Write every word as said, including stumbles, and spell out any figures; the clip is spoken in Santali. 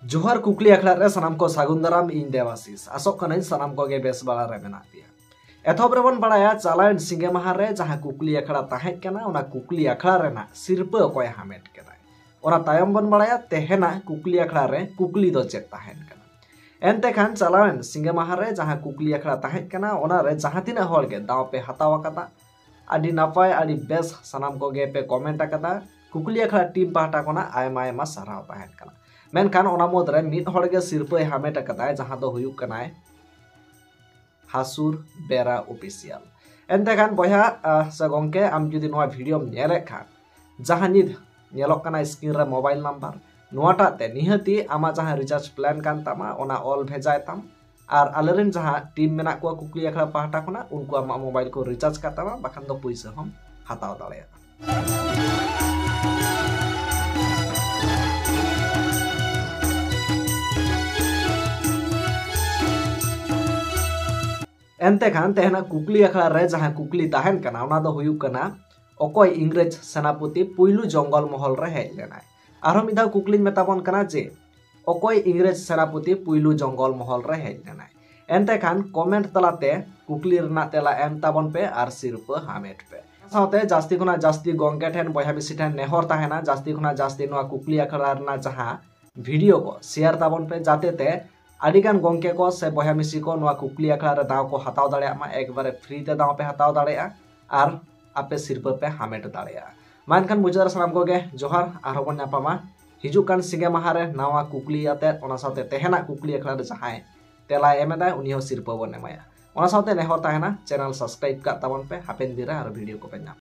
ᱡᱚᱦᱟᱨ ᱠᱩᱠᱞᱤ ᱟᱠᱷᱲᱟ ᱨᱮ ᱥᱟᱱᱟᱢ ᱠᱚ ᱥᱟᱹᱜᱩᱱ ᱫᱟᱨᱟᱢ, ᱤᱧ ᱫᱮᱵᱟᱥᱤᱥ᱾ ᱟᱥᱚᱜ ᱠᱟᱹᱱᱟᱹᱧ ᱥᱟᱱᱟᱢ ᱠᱚᱜᱮ ᱵᱮᱥ ᱵᱟᱲᱟ ᱨᱮ ᱢᱮᱱᱟᱜ ᱯᱮᱭᱟ᱾ ᱮᱛᱚᱦᱚᱵ ᱨᱮᱵᱚᱱ ᱵᱟᱲᱟᱭᱟ, ᱪᱟᱞᱟᱣᱮᱱ ᱥᱤᱸᱜᱮ ᱢᱟᱦᱟ ᱨᱮ ᱡᱟᱦᱟᱸ ᱠᱩᱠᱞᱤ ᱟᱠᱷᱲᱟ ᱛᱟᱦᱮᱸ ᱠᱟᱱᱟ, ᱚᱱᱟ ᱠᱩᱠᱞᱤ ᱟᱠᱷᱲᱟ ᱨᱮᱱᱟᱜ ᱥᱤᱨᱯᱟᱹ ᱚᱠᱚᱭ ᱦᱟᱢᱮᱴ ᱠᱮᱫᱟᱭ, ᱚᱱᱟ ᱛᱟᱭᱚᱢ ᱵᱚᱱ ᱵᱟᱲᱟᱭᱟ ᱛᱮᱦᱮᱧᱟᱜ ᱠᱩᱠᱞᱤ ᱟᱠᱷᱲᱟ ᱨᱮ ᱠᱩᱠᱞᱤ ᱫᱚ ᱪᱮᱫ ᱛᱟᱦᱮᱸ ᱠᱟᱱᱟ᱾ ᱮᱱᱛᱮ ᱠᱷᱟᱱ ᱪᱟᱞᱟᱣᱮᱱ ᱥᱤᱸᱜᱮ ᱢᱟᱦᱟ ᱨᱮ ᱡᱟᱦᱟᱸ ᱠᱩᱠᱞᱤ ᱟᱠᱷᱲᱟ ᱛᱟᱦᱮᱸ ᱠᱟᱱᱟ, ᱚᱱᱟ ᱨᱮ ᱡᱟᱦᱟᱸ ᱛᱤᱱᱟᱹᱜ ᱦᱚᱲ ᱜᱮ ᱫᱟᱣ ᱯᱮ ᱦᱟᱛᱟᱣ ᱟᱠᱟᱫᱟ, ᱟᱹᱰᱤ ᱱᱟᱯᱟᱭ, ᱟᱹᱰᱤ ᱵᱮᱥ, ᱥᱟᱱᱟᱢ ᱠᱚᱜᱮ ᱯᱮ ᱠᱚᱢᱮᱱᱴ ᱟᱠᱟᱫᱟ᱾ ᱠᱩᱠᱞᱤ ᱟᱠᱷᱲᱟ ᱴᱤᱢ ᱯᱟᱦᱴᱟ ᱠᱷᱚᱱᱟᱜ ᱟᱭᱢᱟ ᱟᱭᱢᱟ ᱥᱟᱨᱦᱟᱣ ᱛᱟᱦᱮᱱ ᱠᱟᱱᱟ᱾ ᱢᱮᱱᱠᱷᱟᱱ ᱚᱱᱟ ᱢᱩᱫᱽᱨᱮ ᱢᱤᱫ ᱦᱚᱲ ᱜᱮ ᱥᱤᱨᱯᱟᱹᱭ ᱦᱟᱢᱮᱴ ᱟᱠᱟᱫᱟᱭ, ᱡᱟᱦᱟᱸ ᱫᱚ ᱦᱩᱭᱩᱜ ᱠᱟᱱᱟᱭ ᱦᱟᱥᱩᱨ ᱵᱮᱨᱟ ᱚᱯᱷᱤᱥᱤᱭᱟᱞ᱾ ᱮᱱᱛᱮ ᱠᱷᱟᱱ ᱵᱚᱭᱦᱟ, ᱟᱦ, ᱥᱮ ᱜᱚᱝᱠᱮ, ᱟᱢ ᱡᱩᱫᱤ ᱱᱚᱣᱟ ᱵᱷᱤᱰᱤᱭᱳᱢ ᱧᱮᱞᱮᱫ ᱠᱷᱟᱱ, ᱡᱟᱦᱟᱸ ᱱᱤᱛ ᱧᱮᱞᱚᱜ ᱠᱟᱱᱟ ᱥᱠᱨᱤᱱ ᱨᱮ ᱢᱳᱵᱟᱭᱤᱞ ᱱᱟᱢᱵᱟᱨ, ᱱᱚᱣᱟᱴᱟᱜ ᱛᱮ ᱱᱤᱦᱟᱹᱛᱤ ᱟᱢᱟᱜ ᱡᱟᱦᱟᱸ ᱨᱤᱪᱟᱨᱡᱽ ᱯᱞᱟᱱ ᱠᱟᱱ ᱛᱟᱢᱟ, ᱚᱱᱟ ᱚᱞ ᱵᱷᱮᱡᱟᱭ ᱛᱟᱢ᱾ ᱟᱨ ᱟᱞᱮᱨᱮᱱ ᱡᱟᱦᱟᱸ ᱴᱤᱢ ᱢᱮᱱᱟᱜ ᱠᱚᱣᱟ ᱠᱩᱠᱞᱤ ᱟᱠᱷᱲᱟ ᱯᱟᱦᱴᱟ ᱠᱷᱚᱱᱟᱜ, ᱩᱱᱠᱩ ᱟᱢᱟᱜ ᱢᱳᱵᱟᱭᱤᱞ ᱠᱚ ᱨᱤᱪᱟᱨᱡᱽ ᱠᱟᱜ ᱛᱟᱢᱟ, ᱵᱟᱠᱷᱟᱱ ᱫᱚ ᱯᱩᱭᱥᱟᱹ ᱦᱚᱸᱢ ᱦᱟᱛᱟᱣ ᱫᱟᱲᱮᱭᱟᱜᱼᱟ᱾ ᱮᱱᱛᱮ ᱠᱷᱟᱱ ᱛᱮᱦᱮᱧᱟᱜ ᱠᱩᱠᱞᱤ ᱟᱠᱷᱲᱟ ᱨᱮ ᱡᱟᱦᱟᱸ ᱠᱩᱠᱞᱤ ᱛᱟᱦᱮᱱ ᱠᱟᱱᱟ, ᱚᱱᱟ ᱫᱚ ᱦᱩᱭᱩᱜ ᱠᱟᱱᱟ, ᱚᱠᱚᱭ ᱤᱝᱨᱮᱡᱽ ᱥᱮᱱᱟᱯᱚᱛᱤ ᱯᱩᱭᱞᱩ ᱡᱚᱝᱜᱚᱞ ᱢᱚᱦᱚᱞ ᱨᱮ ᱦᱮᱡ ᱞᱮᱱᱟᱭ? ᱟᱨᱦᱚᱸ ᱢᱤᱫ ᱫᱷᱟᱣ ᱠᱩᱠᱞᱤᱧ ᱢᱮᱛᱟ ᱵᱚᱱ ᱠᱟᱱᱟ ᱡᱮ, ᱚᱠᱚᱭ ᱤᱝᱨᱮᱡᱽ ᱥᱮᱱᱟᱯᱚᱛᱤ ᱯᱩᱭᱞᱩ ᱡᱚᱝᱜᱚᱞ ᱢᱚᱦᱚᱞ ᱨᱮ ᱦᱮᱡ ᱞᱮᱱᱟᱭ? ᱮᱱᱛᱮ ᱠᱷᱟᱱ ᱠᱚᱢᱮᱱᱴ ᱛᱟᱞᱟᱛᱮ ᱠᱩᱠᱞᱤ ᱨᱮᱱᱟᱜ ᱛᱮᱞᱟ ᱮᱢ ᱛᱟᱵᱚᱱ ᱯᱮ ᱟᱨ ᱥᱤᱨᱯᱟᱹ ᱦᱟᱢᱮᱴ ᱯᱮ᱾ ᱥᱟᱶᱛᱮ ᱡᱟᱹᱥᱛᱤ ᱠᱷᱚᱱᱟᱜ ᱡᱟᱹᱥᱛᱤ ᱜᱚᱝᱠᱮ ᱴᱷᱮᱱ, ᱵᱚᱭᱦᱟ ᱢᱤᱥᱤ ᱴᱷᱮᱱ ᱱᱮᱦᱚᱨ ᱛᱟᱦᱮᱱᱟ, ᱡᱟᱹᱥᱛᱤ ᱠᱷᱚᱱᱟᱜ ᱡᱟᱹᱥᱛᱤ ᱱᱚᱣᱟ ᱠᱩᱠᱞᱤ ᱟᱠᱷᱲᱟ ᱨᱮᱱᱟᱜ ᱡᱟᱦᱟᱸ ᱵᱷᱤᱰᱤᱭᱳ ᱠᱚ ᱥᱮᱭᱟᱨ ᱛᱟᱵᱚᱱ ᱯᱮ, ᱡᱟᱛᱮ ᱛᱮ ᱟᱹᱰᱤᱜᱟᱱ ᱜᱚᱝᱠᱮ ᱠᱚ ᱥᱮ ᱵᱚᱭᱦᱟ ᱢᱤᱥᱤ ᱠᱚ ᱱᱚᱣᱟ ᱠᱩᱠᱞᱤ ᱟᱠᱷᱲᱟ ᱨᱮ ᱫᱟᱣ ᱠᱚ ᱦᱟᱛᱟᱣ ᱫᱟᱲᱮᱭᱟᱜ ᱢᱟ᱾ ᱮᱠᱵᱟᱨᱮ ᱯᱷᱨᱤ ᱛᱮ ᱫᱟᱣ ᱯᱮ ᱦᱟᱛᱟᱣ ᱫᱟᱲᱮᱭᱟᱜᱼᱟ ᱟᱨ ᱟᱯᱮ ᱥᱤᱨᱯᱟᱹ ᱯᱮ ᱦᱟᱢᱮᱴ ᱫᱟᱲᱮᱭᱟᱜᱼᱟ᱾ ᱢᱟ ᱮᱱᱠᱷᱟᱱ ᱢᱩᱪᱟᱹᱫ ᱨᱮ ᱥᱟᱱᱟᱢ ᱠᱚᱜᱮ ᱡᱚᱦᱟᱨ, ᱟᱨᱦᱚᱸ ᱵᱚᱱ ᱧᱟᱯᱟᱢᱟ ᱦᱤᱡᱩᱜ ᱠᱟᱱ ᱥᱤᱸᱜᱮ ᱢᱟᱦᱟ ᱨᱮ ᱱᱟᱣᱟ ᱠᱩᱠᱞᱤ ᱟᱛᱮᱫ, ᱚᱱᱟ ᱥᱟᱶᱛᱮ ᱛᱮᱦᱮᱧᱟᱜ ᱠᱩᱠᱞᱤ ᱟᱠᱷᱲᱟ ᱨᱮ ᱡᱟᱦᱟᱸᱭ ᱛᱮᱞᱟᱭ ᱮᱢ ᱮᱫᱟᱭ, ᱩᱱᱤ ᱦᱚᱸ ᱥᱤᱨᱯᱟᱹ ᱵᱚᱱ ᱮᱢᱟᱭᱟ᱾ ᱚᱱᱟ ᱥᱟᱶᱛᱮ ᱱᱮᱦᱚᱨ ᱛᱟᱦᱮᱱᱟ, ᱪᱮᱱᱮᱞ ᱥᱟᱵᱥᱠᱨᱟᱭᱤᱵ ᱠᱟᱜ ᱛᱟᱵᱚᱱ ᱯᱮ, ᱦᱟᱯᱮᱱ ᱫᱤᱱ ᱨᱮ ᱟᱨᱚ ᱵᱷᱤᱰᱤᱭᱳ ᱠᱚᱯᱮ ᱧᱟᱢᱟ᱾